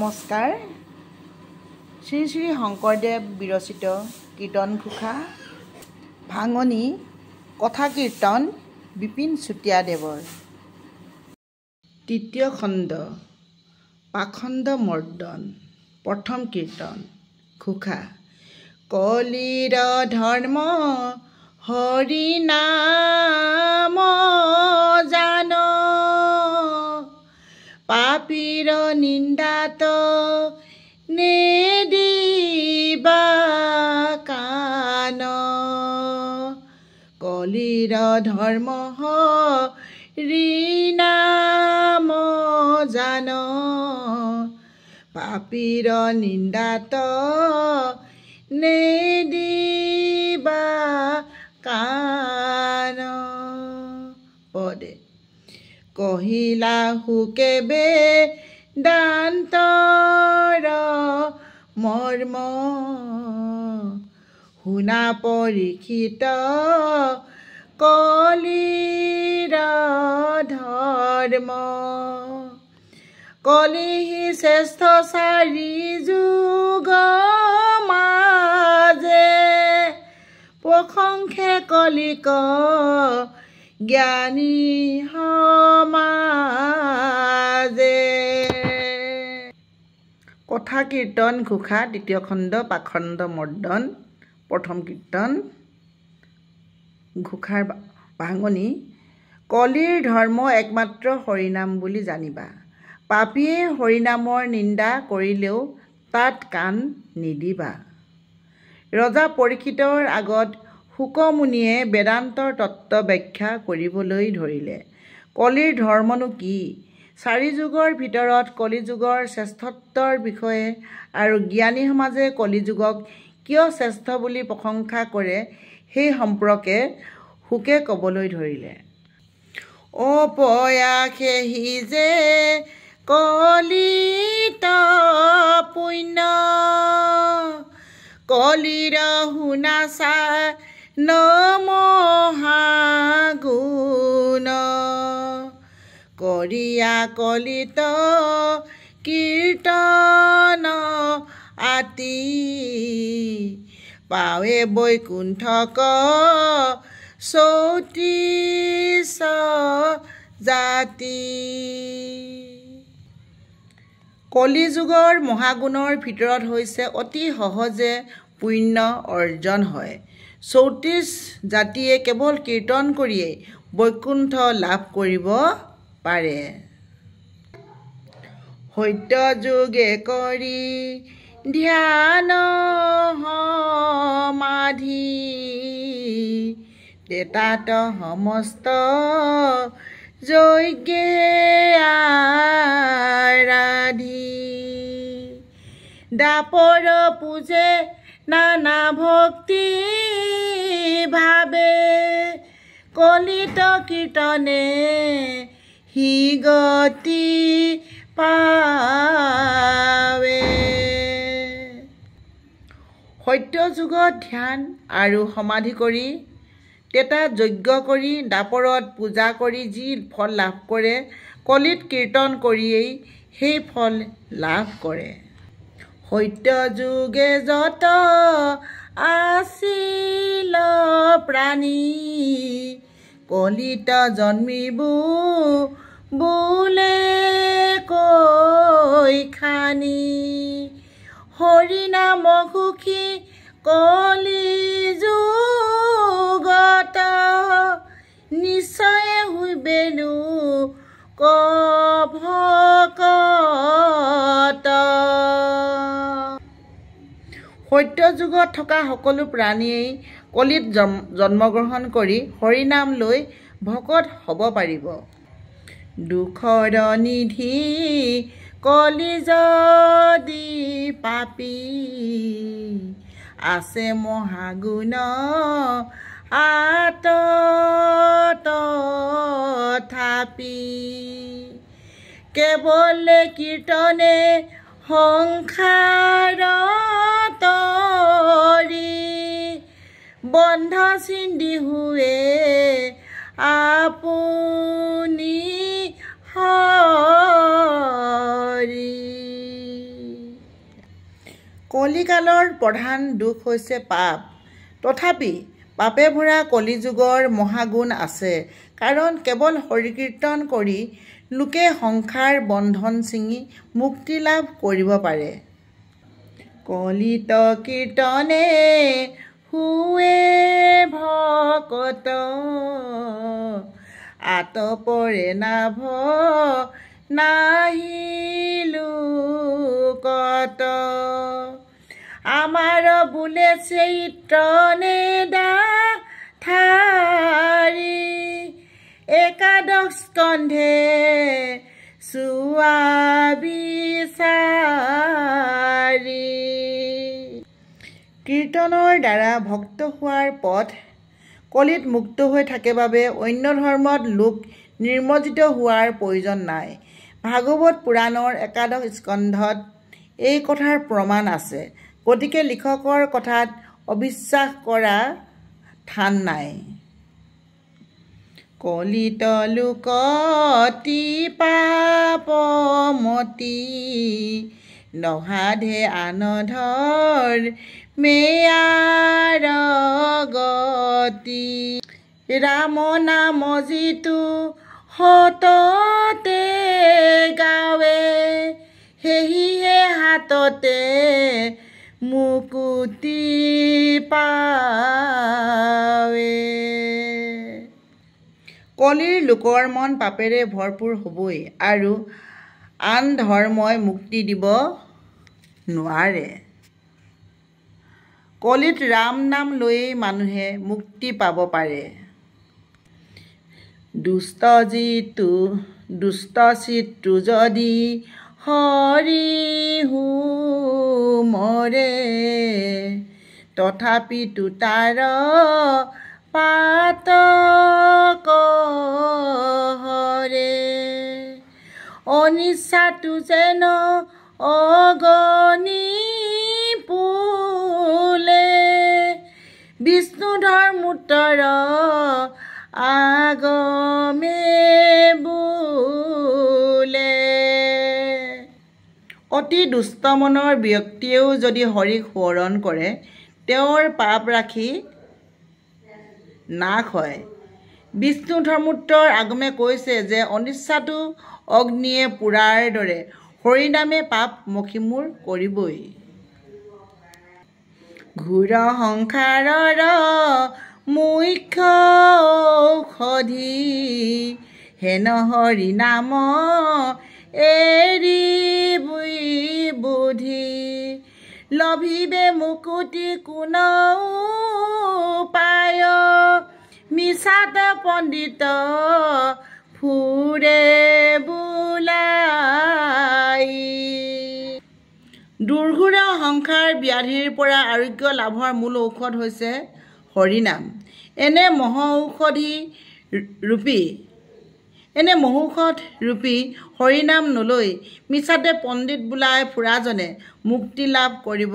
নমস্কাৰ। শ্ৰী শ্ৰী শংকৰদেৱ বিৰচিত কীৰ্তন ঘোষা ভাঙনি কথা কীৰ্তন বিপিন চুতীয়াদেৱৰ তৃতীয় খণ্ড পাখণ্ড মৰ্দন প্ৰথম কীৰ্তন ঘোষা। কলিৰ ধৰ্ম হৰি নাম জান, পাপীৰ নিন্দাত নেদিবা কাণ। কলিৰ ধৰ্ম হৰি নাম জান, পাপীৰ নিন্দাত নেদিবা কাণ। পদে কহিলা শুকে বেদান্তৰ মৰ্ম, শুনা পৰীক্ষিত কলিৰ ধৰ্ম। কলিহি শ্ৰেষ্ঠ চাৰি যুগ মাজে, প্ৰশংসে কলিক জ্ঞানী সমাজে। কথা কীৰ্তন ঘোষা দ্বিতীয় খণ্ড পাখণ্ড মৰ্দন প্ৰথম কীৰ্তন ঘোষাৰ ভাঙনি। কলিৰ ধৰ্ম একমাত্ৰ হৰিনাম বুলি জানিবা, পাপীয়ে হৰিনামৰ নিন্দা কৰিলেও তাত কাণ নিদিবা। ৰজা পৰীক্ষিতৰ আগত শুকমুনিয়ে বেদান্তৰ তত্ত্ব ব্যাখ্যা কৰিবলৈ ধৰিলে। কলিৰ ধৰ্মনো কি? চাৰি যুগৰ ভিতৰত কলিযুগৰ শ্ৰেষ্ঠত্বৰ বিষয়ে আৰু জ্ঞানী সমাজে কলিযুগক কিয় শ্ৰেষ্ঠ বুলি প্ৰশংসা কৰে সেই সম্পৰ্কে শুকে ক'বলৈ ধৰিলে। অপয়াসেহি যে কলিত পুণ্য, কলিৰ শুনা চা নমহাগুণ। কৰিয়া কলিত কীৰ্তন আতি, পাৱে বৈকুণ্ঠক 34 জাতি। কলিযুগৰ মহাগুণৰ ভিতৰত হৈছে অতি সহজে পুণ্য অৰ্জন হয়। 34 জাতিয়ে কেৱল কীৰ্তন কৰিয়েই বৈকুণ্ঠ লাভ কৰিব পাৰে। সত্য যুগে কৰি ধ্যান সমাধি, তেতাত সমস্ত যজ্ঞে আৰাধি। দাপৰ পূজে নানা ভক্তি ভাৱে, কলিত কীৰ্তনে সি গতি পাৱে। সত্য যুগত ধ্যান আৰু সমাধি কৰি তেতা যজ্ঞ কৰি দাপৰত পূজা কৰি যি ফল লাভ কৰে, কলিত কীৰ্তন কৰিয়েই সেই ফল লাভ কৰে। সত্য যুগে যত আছিল প্ৰাণী, কলিত জন্মিব বোলে কৈ খানি। হৰি নাম সুখী কলি যুগত, নিশ্চয় হুইবেনু ভকত। সত্য যুগত থকা সকলো প্ৰাণীয়েই কলিত জন্মগ্ৰহণ কৰি হৰিনাম লৈ ভকত হ'ব পাৰিব। দুখৰ নিধি কলি যদি পাপী, আছে মহাগুণ আত তথাপি। কেৱলে কীৰ্তনে সংসাৰ তৰি, বন্ধ চিন্দি হুৱে আপুনি হৰি। কলিকালৰ প্ৰধান দুখ হৈছে পাপ। তথাপি পাপে ভৰা কলিযুগৰ মহাগুণ আছে, কাৰণ কেৱল হৰিকীৰ্তন কৰি লোকে সংসাৰ বন্ধন ছিঙি মুক্তি লাভ কৰিব পাৰে। কলিত কীৰ্তনে হুৱে ভকত, আতপৰে নাভ নাহি লোকত। আমাৰ বোলে চৈতনে দাথাৰি, একাদশ স্কন্ধে চোৱা বিচাৰি। কীৰ্তনৰ দ্বাৰা ভক্ত হোৱাৰ পথ কলিত মুক্ত হৈ থাকে বাবে অন্য ধৰ্মত লোক নিমজ্জিত হোৱাৰ প্ৰয়োজন নাই। ভাগৱত পুৰাণৰ একাদশ স্কন্ধত এই কথাৰ প্ৰমাণ আছে। গতিকে লিখকৰ কথাত অবিশ্বাস কৰা থান নাই। কলিত লোকতি পাপমতি, নসাধে আন ধৰ মেয়াৰ গতি। ৰাম নাম যিটো সততে গাৱে, সেহিহে হাততে মুকুতি পাৱে। কলিৰ লোকৰ মন পাপেৰে ভৰপূৰ হ'বই আৰু আন ধৰ্মই মুক্তি দিব নোৱাৰে। কলিত ৰাম নাম লৈয়েই মানুহে মুক্তি পাব পাৰে। দুষ্ট যিটো দুষ্ট চিত্ৰু যদি হৰি মৰে, তথাপিতো তাৰ পাতক হৰে। অনিচ্ছাটো যেন অগণি পোলে, বিষ্ণু ধৰ্মোত্তৰ আগমে বোলে। অতি দুষ্ট মনৰ ব্যক্তিয়েও যদি হৰিক সোঁৱৰণ কৰে, তেওঁৰ পাপ ৰাশি নাশ হয়। বিষ্ণু ধৰ্মোত্তৰ আগমে কৈছে যে অনিচ্ছাটো অগ্নিয়ে পোৰাৰ দৰে হৰিনামে পাপ মষিমূৰ কৰিবই। ঘোৰ সংসাৰৰ মুখ্য ঔষধি, হেন হৰি নাম এৰি বুধি। লভিবে মুকুতি কোন উপায়, মিছাত পণ্ডিত ফুৰে বোলাই। দুৰ্ঘোৰ সংসাৰ ব্যাধিৰ পৰা আৰোগ্য লাভৰ মূল ঔষধ হৈছে হৰিনাম। এনে মহৌষধ ৰূপী হৰিনাম নলৈ মিছাতে পণ্ডিত বোলাই ফুৰাজনে মুক্তি লাভ কৰিব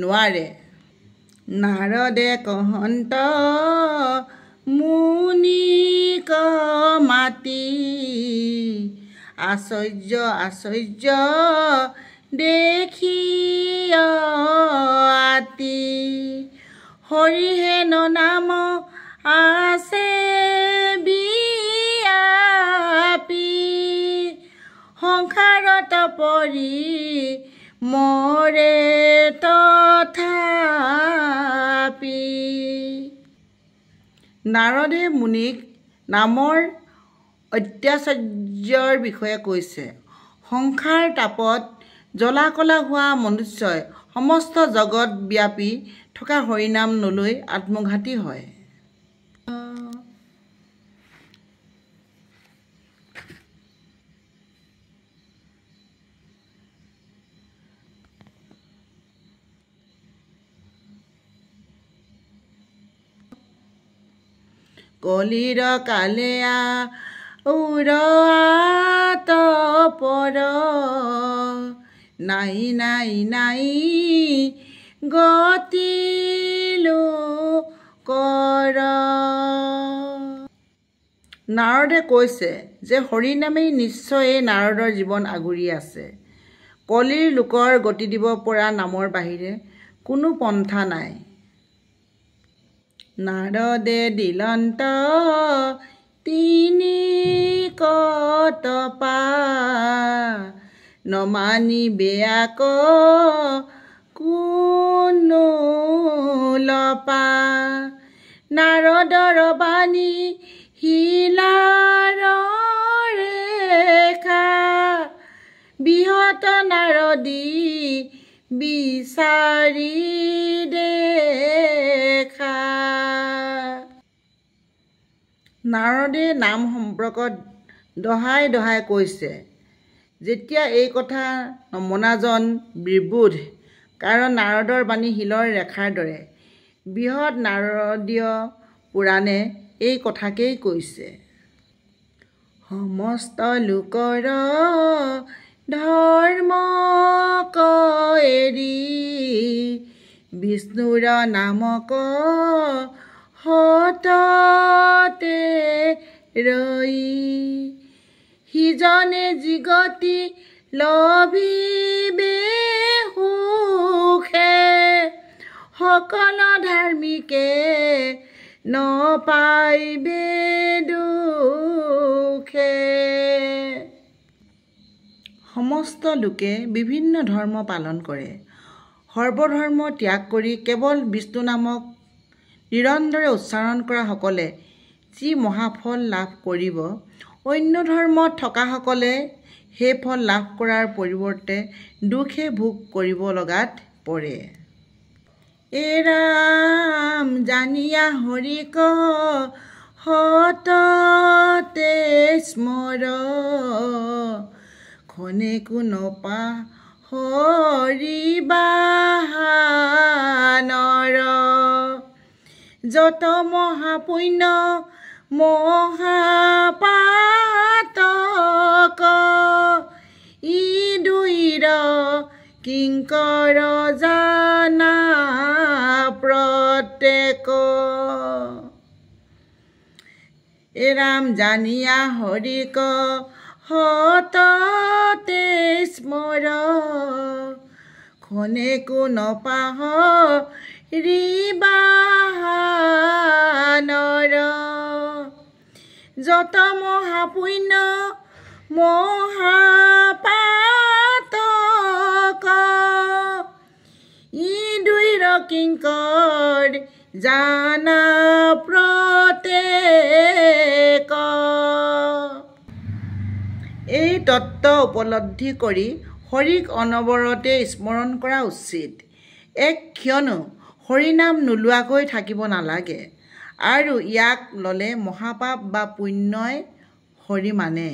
নোৱাৰে। নাৰদে কহন্ত মুনিক মাতি, আশ্চৰ্য আশ্চৰ্য দেখি আতি। হৰিহেন নাম আছে বিয়াপি, সংসাৰত পৰি মৰে তথাপি। নাৰদে মুনিক নামৰ অত্যাশ্চৰ্যৰ বিষয়ে কৈছে। সংসাৰ তাপত জ্বলা কলা হোৱা মনুষ্যই সমস্ত জগত ব্যাপী থকা হৰিনাম নলৈ আত্মঘাতী হয়। কলিৰ কালেয়া উৰ পৰ, নাই নাই নাই গতিলো কৰ। নাৰদে কৈছে যে হৰিনামেই নিশ্চয়েই নাৰদৰ জীৱন আগুৰি আছে। কলিৰ লোকৰ গতি দিব পৰা নামৰ বাহিৰে কোনো পন্থা নাই। নাৰদে দিলন্ত তিনি কতপা, নমানি বেয়াক কোনো লপা। নাৰদৰ বাণী শিলাৰ ৰেখা, বৃহৎ নাৰদী বিচাৰি দেখা। নাৰদে নাম সম্পৰ্কত দহাই দহাই কৈছে। যেতিয়া এই কথা নমনাজন বিবোধ, কাৰণ নাৰদৰ বাণী শিলৰ ৰেখাৰ দৰে। বৃহৎ নাৰদীয় পুৰাণে এই কথাকেই কৈছে। সমস্ত লোকৰ ধৰ্ম এৰি বিষ্ণুৰ নামক সততে ৰৈ, সিজনে জিগতি লভিবে সুখে, সকল ধাৰ্মিকে নপাইবে দুখে। সমস্ত লোকে বিভিন্ন ধৰ্ম পালন কৰে। সৰ্বধৰ্ম ত্যাগ কৰি কেৱল বিষ্ণু নামক নিৰন্তৰে উচ্চাৰণ কৰাসকলে যি মহাফল লাভ কৰিব, অন্য ধৰ্মত থকাসকলে সেই ফল লাভ কৰাৰ পৰিৱৰ্তে দুখহে ভোগ কৰিব লগাত পৰে। এ ৰাম জানিয়া হৰিক সততে স্মৰ, খনেকো নপাহৰিবা নৰ। যত মহাপুণ্য মহাপাতক, ই দুইৰ কিংকৰ জানা প্ৰত্যেক। এ ৰাম জানিয়া হৰিক সততে স্মৰ, খনেকো নপাহৰিবা নৰ। যত মহাপুণ্য মহাপাতক, ই দুইৰ কিংকৰ জানা প্ৰত্যেক। এই তত্ত্ব উপলব্ধি কৰি হৰিক অনবৰতে স্মৰণ কৰা উচিত। এক ক্ষণো হৰিনাম নোলোৱাকৈ থাকিব নালাগে, আৰু ইয়াক ল'লে মহাপাপ বা পুণ্যই হৰি মানে।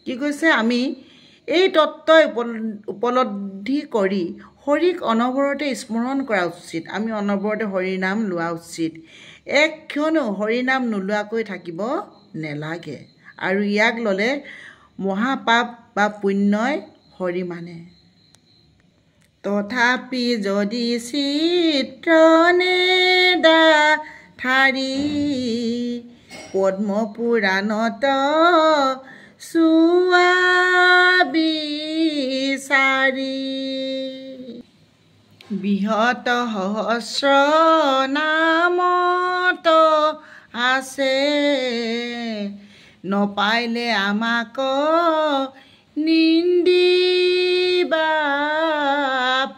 কি কৈছে? আমি এই তত্ত্ব উপলব্ধি কৰি হৰিক অনবৰতে স্মৰণ কৰা উচিত। আমি অনবৰতে হৰিৰ নাম লোৱা উচিত। এক ক্ষণো হৰিনাম নোলোৱাকৈ থাকিব নেলাগে, আৰু ইয়াক ল'লে মহাপাপ বা পুণ্যই হৰি মানে। তথাপি যদি চিত্ৰ নেদাঠাৰি, পদ্মপুৰাণত চোৱা বিচাৰি। বৃহৎ সহস্ৰ নামত আছে, নপাইলে আমাক নিন্দিবা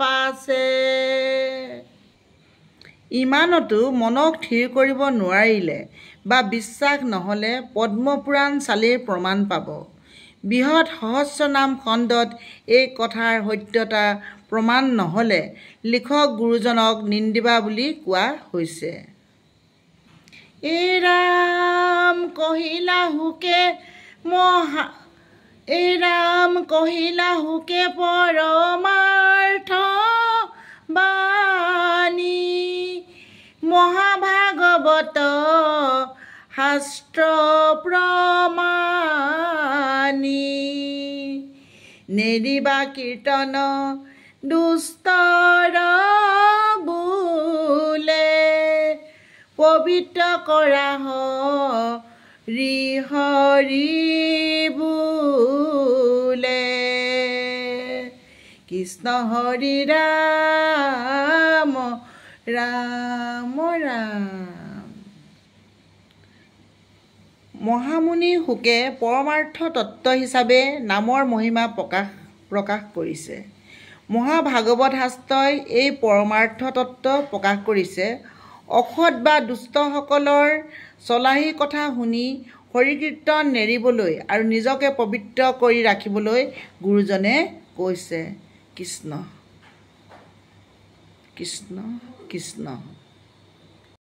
পাছে। ইমানতো মনক থিৰ কৰিব নোৱাৰিলে বা বিশ্বাস নহ'লে পদ্মপুৰাণ চালিৰ প্ৰমাণ পাব। বৃহৎ সহস্ৰ নাম খণ্ডত এই কথাৰ সত্যতা প্ৰমাণ নহ'লে লিখক গুৰুজনক নিন্দিবা বুলি কোৱা হৈছে। এ ৰাম কহিলা হুকে মহা, এ ৰাম কহিলা হুকে পৰমাৰ্থ বাণী, মহাভাগৱত শাস্ত্ৰ প্ৰমাণী। নেৰিবা কীৰ্তন দুস্তৰ বোলে, পবিত্ৰ কৰা হৰি হৰি বোলে। কৃষ্ণ হৰি ৰাম ৰাম ৰাম। মহামুনি শুকে পৰমাৰ্থ তত্ত্ব হিচাপে নামৰ মহিমা প্ৰকাশ কৰিছে। মহাভাগৱত শাস্ত্ৰই এই পৰমাৰ্থ তত্ত্ব প্ৰকাশ কৰিছে। অসৎ বা দুষ্টসকলৰ চলাহী কথা শুনি হৰিকীৰ্তন নেৰিবলৈ আৰু নিজকে পবিত্ৰ কৰি ৰাখিবলৈ গুৰুজনে কৈছে। কৃষ্ণ কৃষ্ণ কৃষ্ণ।